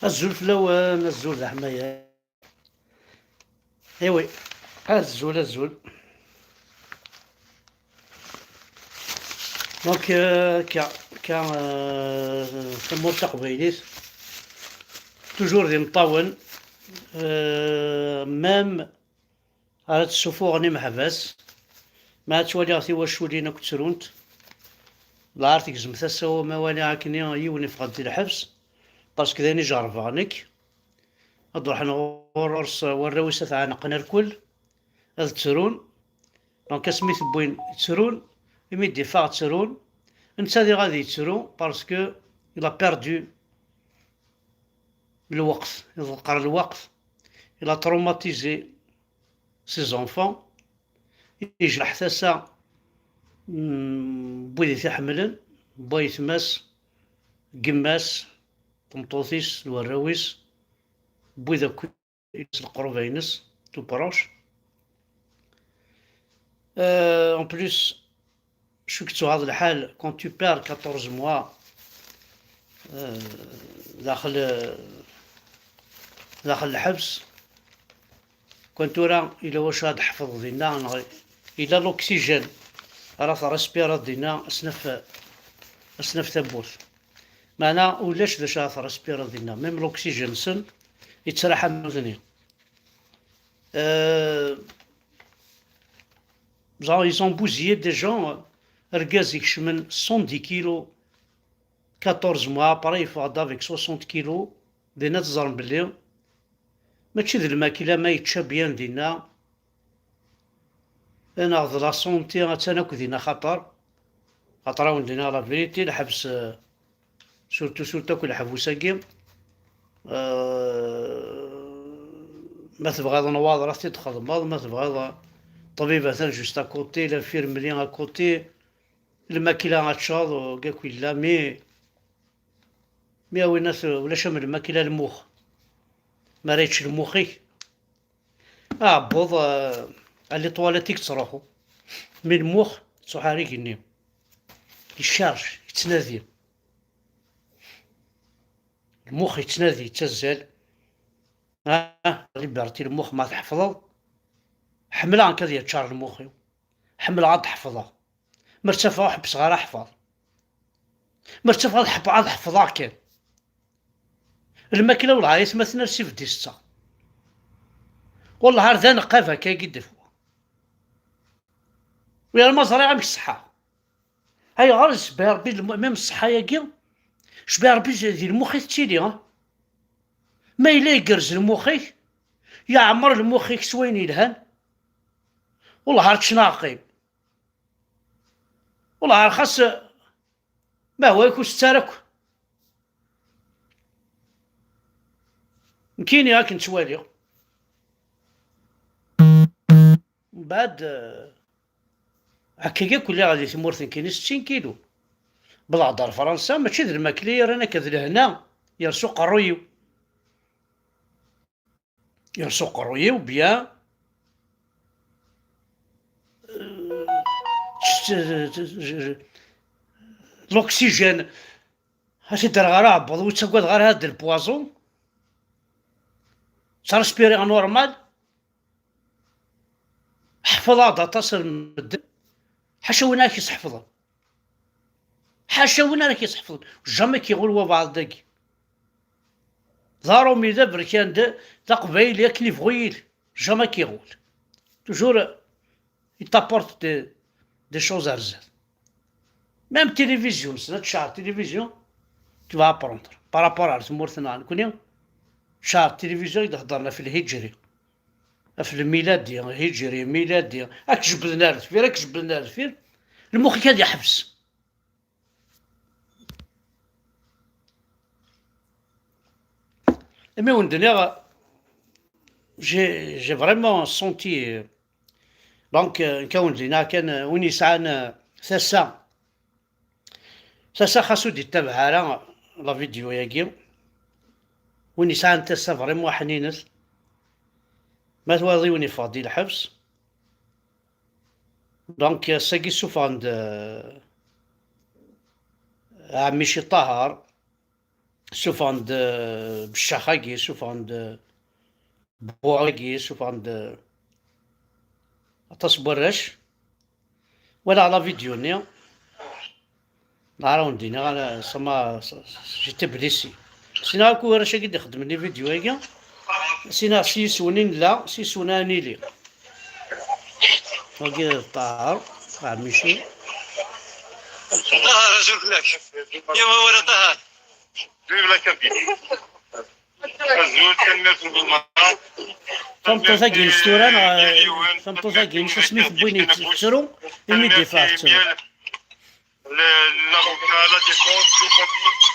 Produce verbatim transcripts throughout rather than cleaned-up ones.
Azul fell-awen, azul d aḥmayan. Iwi, azul, azul. Donc, euh, ka, ka, euh, tamurt taqbaylit, toujours d imeṭṭawen, euh, même ara ttsufuɣen imeḥbas, ma ad twaliɣ tiwaculin akk ttrunt, lɛar tegzem tasa-w ma waliɣ akken yiwen iffeɣ-d di lḥebs, parce que d ayen i jerrbeɣ nekk. Ad d-ruḥen ɣur-s warraw-is ad t-ɛanqen irkul, ad ttrun. Donc asmi t-wwin ttrun, imi d-iffeɣ ttrun, netta diɣ ad yettru parce que il a perdu lweqt, iḍeqqer lweqt, il a traumatisé ses enfants, ijreḥ tasa n wid i t-iḥemmlen, n wayetma-s, n yemma-s, tmeṭṭut-is, n warraw-is, n wid akk s leqrub-ines, tout proche. Euh, en plus, cwi yettuɣaḍ lḥal, quand tu perds quatorze mois, euh, daxel, daxel lḥebs, kan tura yella wacu ad tḥefḍeḍ dinna, neɣ yella l'oxygène ara tṛispiriḍ dinna, asnaf, asnaf tawwurt. Meɛna ulac d acu ara tṛispiriḍ dinna, même l'oxygène-nsen yettraḥ am nutni. Euh, genre, ils ont bousillé des gens, argaz ikecmen soixante-dix kilos, quatorze mois, après yeffeɣ-d avec soixante kilos, dinna teẓrem belli mačči d lmakla ma yečča bien dinna, neɣ d la santé attan akk dinna, xaṭer, xaṭer ad wen-d-iniɣ la vérité, lḥebs, euh, surtout, surtout akk leḥbus-agi, euh, ma tebɣiḍ nnwaḍer ad t-id-txedmeḍ, ma tebɣiḍ ṭṭbib atan juste à côté, l'infirmier à côté, lmakla ad teččeḍ, akk yella, mais, mais a winnat, ulac am lmakla, lmux. Mi ara yečč lmux-ik, aɛebbuḍ, euh, à les toilettes i yettruḥu. Mi lmux yettruḥ ar igenni. Icerc, yettnadi. Lmux yettnadi, yettazzal. Ah, liberté lmux ma tḥefḍeḍ. Ḥemmleɣ nekk ad yeččar lmux-iw. Ḥemmleɣ ad ḥefḍeɣ. Ma ttafeɣ ur ḥebbseɣ ara ḥefḍ. Ma ttafeɣ ad ḥebbseɣ ad ḥefḍeɣ kan. Lmakla wellah ay atmaten ar sibedd i setteɣ. Wellah ar d aneqqab akkagi d afwa. Ur yerma ẓriɣ amek ṣṣeḥḥa. Ayɣer icebbeḥ Rebbi lmu-, même ṣṣeḥḥa-agi, icebbeḥ Rebbi di lmux i tettili, ha? Ma yella igerrez lmux-ik, yeɛmer lmux-ik s wayen yelhan, wellah ar ččen aɛqib. Wellah ar xas, eh, ma hwa-k ur sett ara akk. Nekkini akken ttwaliɣ. Mbeɛd, eh, akka akk lliɣ di tmurt nekkini settin kilu. Wwḍeɣ-d ar Fransa, mačči d lmakla i yerran akka d lehna, yers uqerruy-iw. Yers uqerruy-iw, bien. Euh, l'oxygène. Ad t-id-rreɣ ara aɛebbuḍ, ur ttagadeɣ ara ad d-, le poison. Ttrespireɣ normal. Ḥefḍeɣ-d aṭas n medden. Ḥaca win ara k-isḥefḍen. Ḥaca win ara k-isḥefḍen. Jamais k-iɣul wabɛaḍ dagi. D aṛumi, d aberkan, d, d aqbayli akken ibɣu yili. Jamais k-iɣul. Toujours, il t'apporte des, des choses ar zdat. Même télévision, c'est notre char télévision, tu vas apprendre. Par rapport à tmurt-nneɣ nekkni, char télévision i d-heddren ɣef lhijri. Ɣef lmiladi, hijri, miladi. Ad k-jebden ar deffir, ad k-jebden ar deffir. Lmux-ik ad yeḥbes. Imi wen-d-nniɣ, j'ai, j'ai vraiment senti, donc, euh, nekk ad wen-d-iniɣ kan, euh, win yesɛan, euh, tasa, tasa xas ur d-yettabaɛ ara la vidéo-yagi, win yesɛan tasa vraiment ḥninet, ma twaliḍ yiwen yeffeɣ di lḥebs, donc, ass-agi ssufɣen-d, euh, Ɛemmici Ṭaher, Ssufɣen-d, eh, Beccax-agi, ssufɣen-d, eh, Buɣ-agi, ssufɣen-d, eh, aṭas n warrac. Walaɣ la vidéo-nni. Neɣ ara wen-d-iniɣ, ara, sama, j'étais blessé. Ssneɣ akk warrac-agi d-ixeddmen i vidéo-agi. Ssneɣ s yiswen i nella, s yiswen ara nili. Wagi d Ṭaher, Ṭaher Michel. Ṭaher, azul fell-ak. Yawa, wala Ṭaher. Vive la Kabylie. Azul, tanemmirt n lmeṛṛa. Tameṭṭut-agi-ines tura, neɣ, tameṭṭut-agi-ines asmi tewwin tettru, imi d-yeffeɣ tettru. L'avocat, la défense, les familles.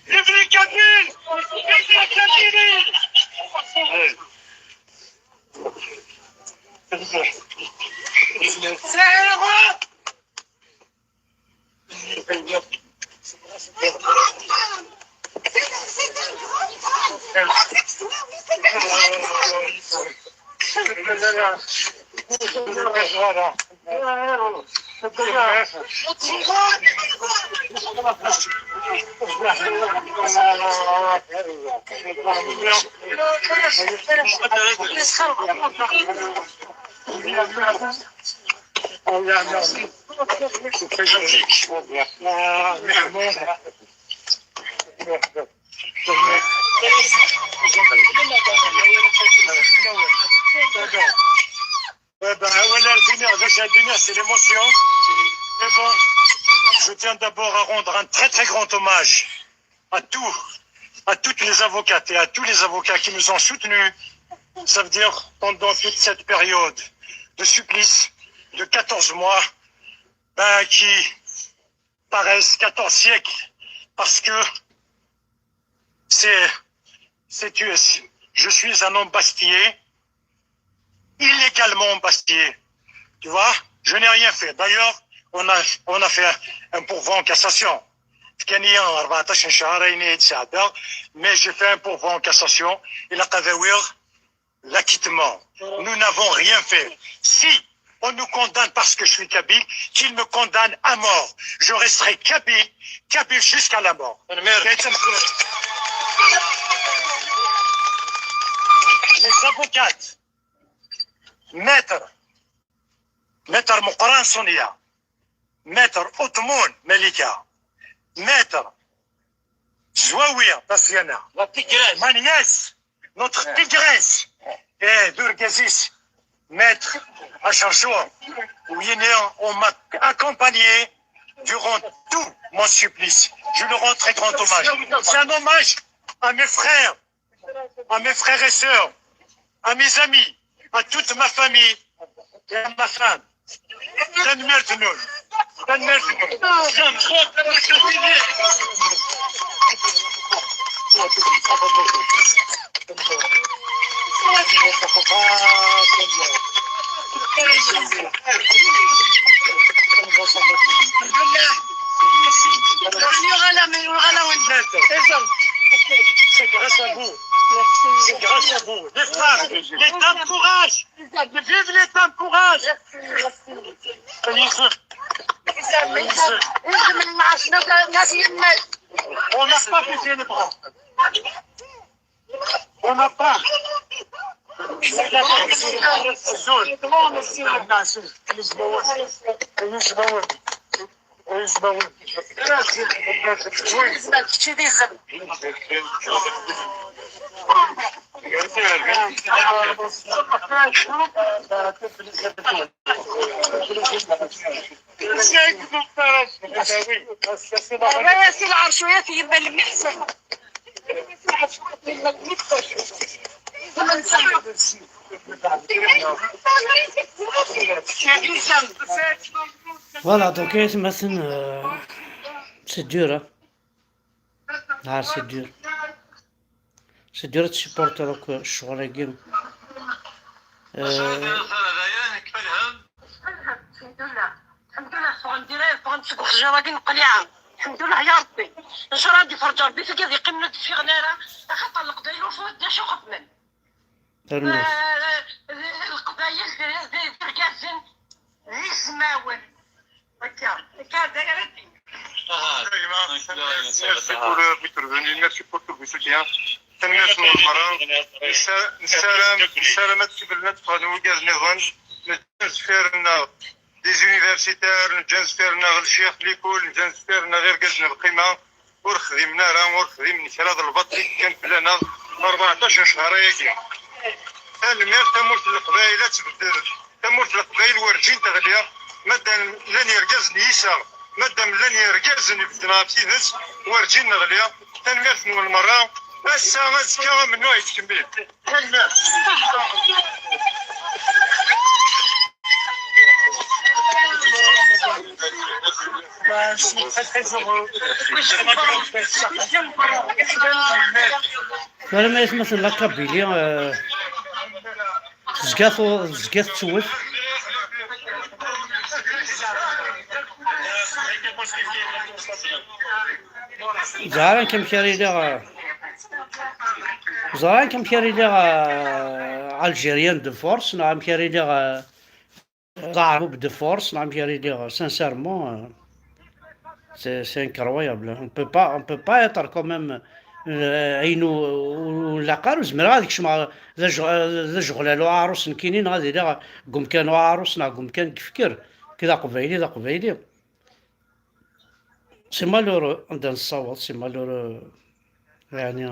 Vive les Kabyles ! Vive la Kabylie ! C'est heureux ! Eh ben, voilà, c'est l'émotion. Mais bon, je tiens d'abord à rendre un très très grand hommage à tous, à toutes les avocates et à tous les avocats qui nous ont soutenus. Ça veut dire pendant toute cette période de supplice de quatorze mois, ben, qui paraissent quatorze siècles, parce que c'est, c'est, je suis un homme bastillais, illégalement bastillais. Tu vois, je n'ai rien fait. D'ailleurs, on a, on a fait un pourvoi en cassation. كان ليا أربعطاش شهر، يعني، هاد الساعة. Mais j'ai fait un pourvoi en cassation. Il a l'acquittement. Nous n'avons rien fait. Si on nous condamne parce que je suis kabyle, qu'il me condamne à mort. Je resterai kabyle, kabyle jusqu'à la mort. Les avocates, maître, maître Mouqran Sonia, maître Outmoun Malika, maître Zouaouia Tassiana, la tigresse, ma nièce, notre tigresse, et Durgazis, maître Acharchour, on m'a accompagné durant tout mon supplice. Je leur rends très grand hommage. C'est un hommage à mes frères, à mes frères et sœurs, à mes amis, à toute ma famille et à ma femme. Tanemmirt-nwen. Tanemmirt-nwen. C'est grâce à vous. C'est grâce à vous. Les femmes, les femmes, courage. Vive les femmes, courage. On n'a pas baissé les bras. On n'a pas. Voilà, donc, euh, c'est dur, hein. Ah, c'est dur. C'est dur ad tsupporter akk ccɣel-agi. Acu ara tiniḍ tura dayen, nekk felhem. Felhem, lḥemdullah. Lḥemdullah, ffɣen direct, ffɣen seg uxjiḍ-agi n qliɛa. Lḥemdullah ya Rebbi. Acu ara d-iferǧ Rebbi tigi ad yeqqimen ur d-ffiɣen ara, axaṭer Leqbayel ur twet d acu xedmen. Tanemmirt. Eh, eh, Leqbayel d, d, d irgazen d izmawen. Akka, akka d ayen ara d-iniɣ. Merci pour, euh, votre venue, merci pour tous vos soutiens. Tanemmirt n lmerra. Nessa-, nessaram, nessaram ad tkemmlem ad teffɣen wigad nniḍen. Neǧǧa sfir-nneɣ des universitaires, neǧǧa sfir-nneɣ lcix, l'école, neǧǧa sfir-nneɣ irgazen n lqima. Ur xdimen ara, ur xdimen kra d lbaṭel i yekkan fell-aneɣ rbeɛṭac n ccher ayagi. Tanemmirt, tamurt n Leqbayel ad tbeddel, tamurt n Leqbayel werǧin teɣli, madam llan yergazen n yiseɣ, madam llan yergazen ibedden ɣef tidet, werǧin neɣli. Tanemmirt-nwen merra, ass-a azekka amennuɣ yettkemmil. Tanemmirt. Twalamt aytmaten n la Kabylie, euh, tezga tu-, tezga tettwet. Ẓriɣ amek ara iliɣ, euh, ẓriɣ amek ara iliɣ, euh, Algérien de force, neɣ amek ara iliɣ, euh, d aɛrub de force, neɣ amek ara iliɣ, sincèrement, euh, c'est, c'est incroyable. On peut pas, on peut pas être quand même, euh, ayen ur, ur, ur nlaq ara, ur zmireɣ ad kecmeɣ d aj-, d ajeɣlal uɛarus nekkini, neɣ ad iliɣ deg umkan uɛarus, neɣ deg umkan n yifker. Nekk d aqbayli, d aqbayli. C'est malheureux, anda nessaweḍ, c'est malheureux. Yeɛni,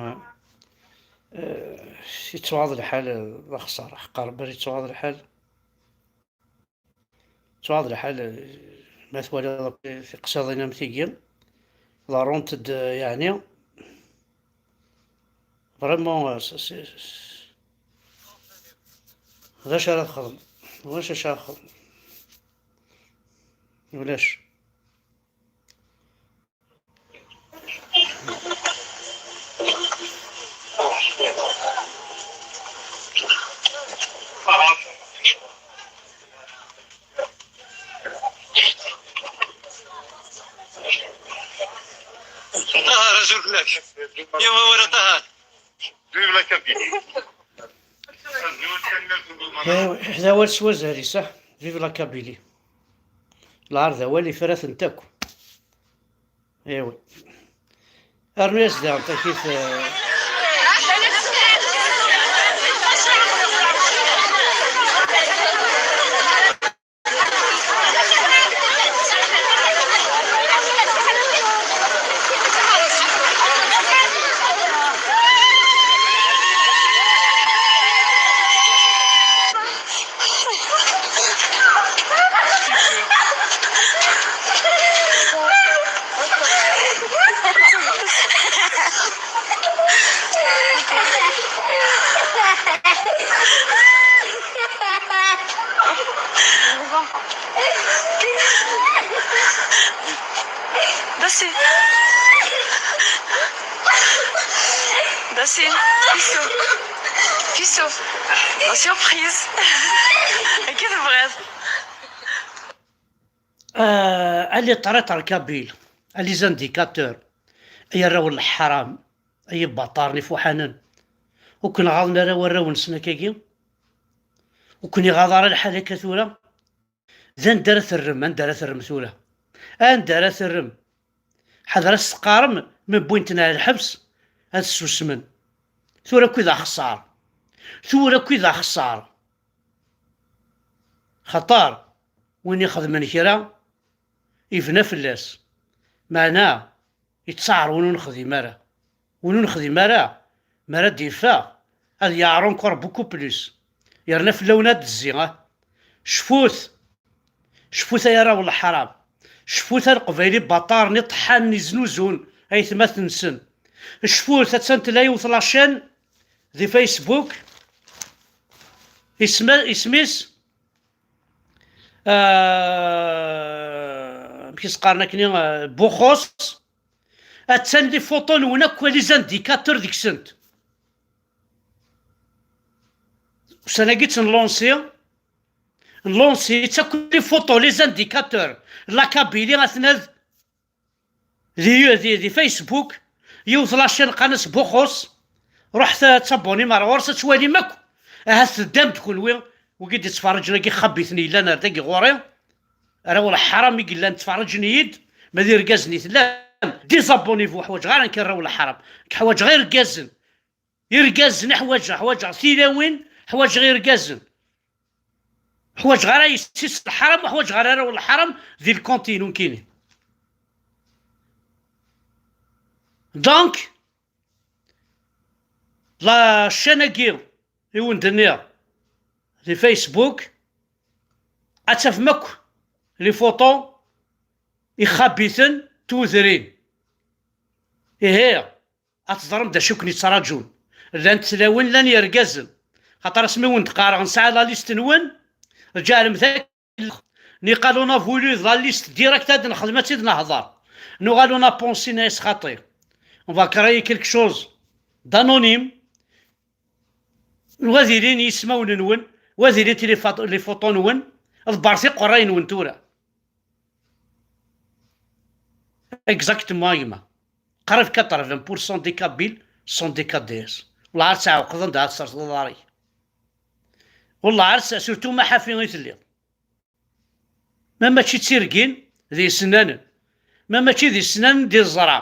euh, yettwaɣeḍ lḥal, d axeṣṣar, ḥeqqa Rebbi yettwaɣeḍ lḥal. Yettwaɣeḍ lḥal, euh, ma twaliḍ akk tiqsiḍin am tigi, ḍerrunt-d, euh, yeɛni, vraiment, euh, c'est, c'est, c'est, d acu ara texdem? Ulac acu ara texdem. Ulac. Ṭaher, azul fell-ak. Yaw, awal a Ṭaher. Vive la Kabylie. Eh, d awal s wazal-is, ah. Vive la Kabylie. Lɛar d awal ifrat-tent akk. Eh oui. Rnu-yas diɣen takit, eh. Dasi. Dasi. Piso. Piso. La surprise. Akka tebɣiḍ. Ah, a les traîtres kabyles, a les indicateurs, ay arraw n leḥram, ay ibaṭaren ifuḥanen. Ur ken-ɣaḍen ara warraw-nsen akkagi? Ur ken-iɣaḍ ara lḥal akka tura? D anda ara terrem, anda ara terrem tura? Anda ara terrem? Ḥader ad s-teqqarem, mi wwin-ten ar lḥebs, ad ssusmen. Tura akk i d axeṣṣar. Tura akk i d axeṣṣar. Xaṭer win ixedmen kra, ibna fell-as. Meɛna, yettaɛer win ur nexdim ara. Win ur nexdim ara, mi ara d-yeffeɣ, ad yeɛreḍ encore beaucoup plus. Yerna fell-awen ad d-zzi, ah. Cfut! Cfut ay arraw n leḥram! Cfut a Leqbayel ibaṭaren iṭeḥḥanen iznuzun aytmaten-nsen! Cfut, attan tella yiwet la chaîne di Facebook, isem-, isem-is, ah, amek i s-qqaren akkenni, ah, Buxus. Attan les photos-nwen akk, les indicateurs deg-sent. Ussan-agi tt-nlunsi, nlunsi-tt akk les photos, les indicateurs. La Kabylie atna d, di, di, di Facebook, yiwet la chaîne qqaren-as Buxus, ruḥet ad tabonnim ar ɣur-s ad twalim akk. Ahat teddam-d kunwi, wigi d-ittferriǧen-agi xabiten yellan ar dagi ɣur-i, arraw n leḥram i yellan ttferriǧen-iyi-d, ma d irgazen i tellam, désabonnez-vous, ḥwaǧeɣ ara nekk arraw n leḥram, nekk ḥwaǧeɣ irgazen. Irgazen i ḥwaǧeɣ, ḥwaǧeɣ tilawin, ḥwaǧeɣ irgazen. Ḥwaǧeɣ ara yessi-s n leḥram, ḥwaǧeɣ ara arraw n leḥram di lkonti-inu nekkini. Donc, la chaîne-agi i wen-d-nniɣ di Facebook, ad tafem akk les photos ixabiten tudrin. Ihi, ad teẓrem d acu i ken-yettraǧun. Llant tlawin, llan yergazen. Xaṭer asmi wen-d-qqareɣ nesɛa la liste-nwen, ǧeɛlem d akken niqal on a voulu la liste direct ad nexdem, ad tt-id-nehḍer. Nuɣal on a pensé, nɛis xaṭi. On va créer quelque chose d'anonyme. Wa ad ilin yismawen-nwen, wa ad ilint les photo-, les photos-nwen, ḍebbret iqerray-nwen tura. Exactement, a gma. Qrib quatre-vingts pour cent des Kabyles sont des K D S. Wellah ar tɛewqeḍ anda ad tserseḍ aḍar-ik. Wellah ar s-, surtout ma ḥafi i telliḍ. Ma mačči d tirgin, d isennanen. Ma mačči d isennanen, d iẓra.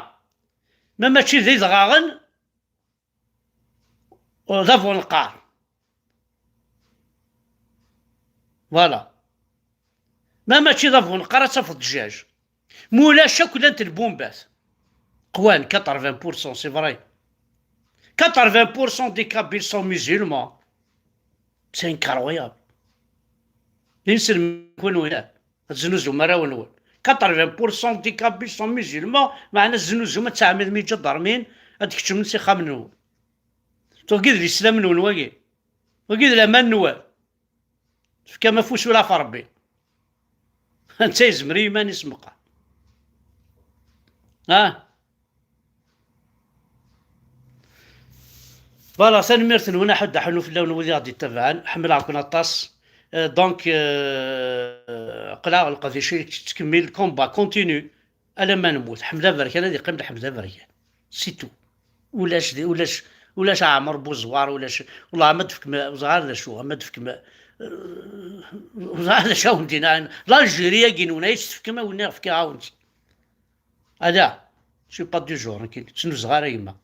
Ma mačči d idɣaɣen, d abuneqqar. Voilà. Ma mačči d abuneqqar, ad tafeḍ ddjaj. Mulac akk llant lbumbat. Qwan quatre-vingts pour cent, c'est vrai. Quatre-vingts pour cent des Kabyles sont musulmans. C'est incroyable. D inselmen kunwi, ad tznuzum arraw-nwen. Quatre-vingts pour cent des Kabyles sont musulmans, meɛna tznuzum, ad tɛemmidem iǧadarmiyen ad d-keččmen s ixxamen-nwen. Tugi d lislam-nwen wagi. Wagi d laman-nwen. Tefkam afus ula ɣef Rebbi. Anta yezmer i yiman-is meqqar. Ah. Voilà, tanemmirt-nwen, aḥuddu aḥunnu fell-awen wid i ɣ-d-ittabaɛen. Ḥemmleɣ-ken aṭas. Euh, donc, euh, aql-aɣ leqdic i yettkemmil, combat continu. Alamma nemmut, Ḥmed Aberkan ad yeqqim d Ḥmed Aberkan. C'est tout. Ulac di, ulac, ulac Ɛmer Buẓwar, ulac, wellah ma d-tefkem, ur ẓriɣ ara d acu, ma d-tefkem, euh, ur ẓriɣ ara d acu awen-d-iniɣ. L'Algérie-agi nwen, ay tt-tefkem, a wen-iniɣ fkiɣ-awen-tt. Ala, je suis pas du genre, nekkini, ur ttnuzuɣ ara yemma.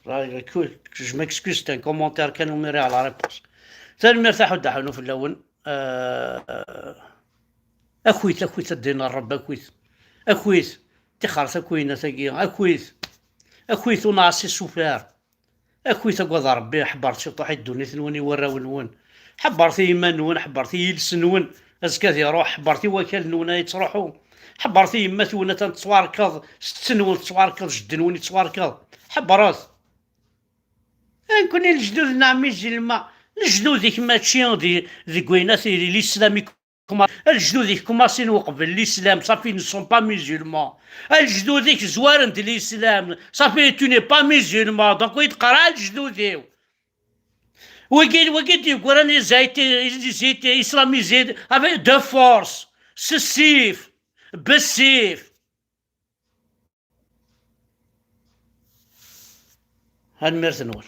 Je m'excuse, c'est un commentaire kan umi rriɣ la réponse. Tanemmirt a ḥuddu aḥunnu fell-awen. Euh, Akit, akit a ddin n Ṛebbi, akit. Akit, tixer takuyna-tagi, akit. Akit, on a assez souffert. Akit, agad Ṛebbi, ḥebbret ciṭuḥ i ddunit-nwen, i warraw-nwen. Ḥebbret i yiman-nwen, ḥebbret i yiles-nwen, azekka ad iṛuḥ, ḥebbret i wakal-nwen ad yettṛuḥu. Ḥebbret i yemma-twen, atan tettwarkeḍ, setti-nwen tettwarkeḍ, jeddi-nwen yettwarkeḍ. Ḥebbret. Nekkni lejdud-nneɣ musulmans, lejdud-ik mačči di, deg wayen at, l'islam i kuma-, lejdud-ik kumasin uqbel l'islam, ça fait ne sont pas musulmans. Lejdud-ik zwaren-d l'islam, ça fait tu n'es pas musulman. Donc, ur yi-d-qqar ara lejdud-iw. Wigi, wigi d-yeggran, ils ont été, ils ont été islamisés avec de force, s ssif, bessif. Tanemmirt-nwen.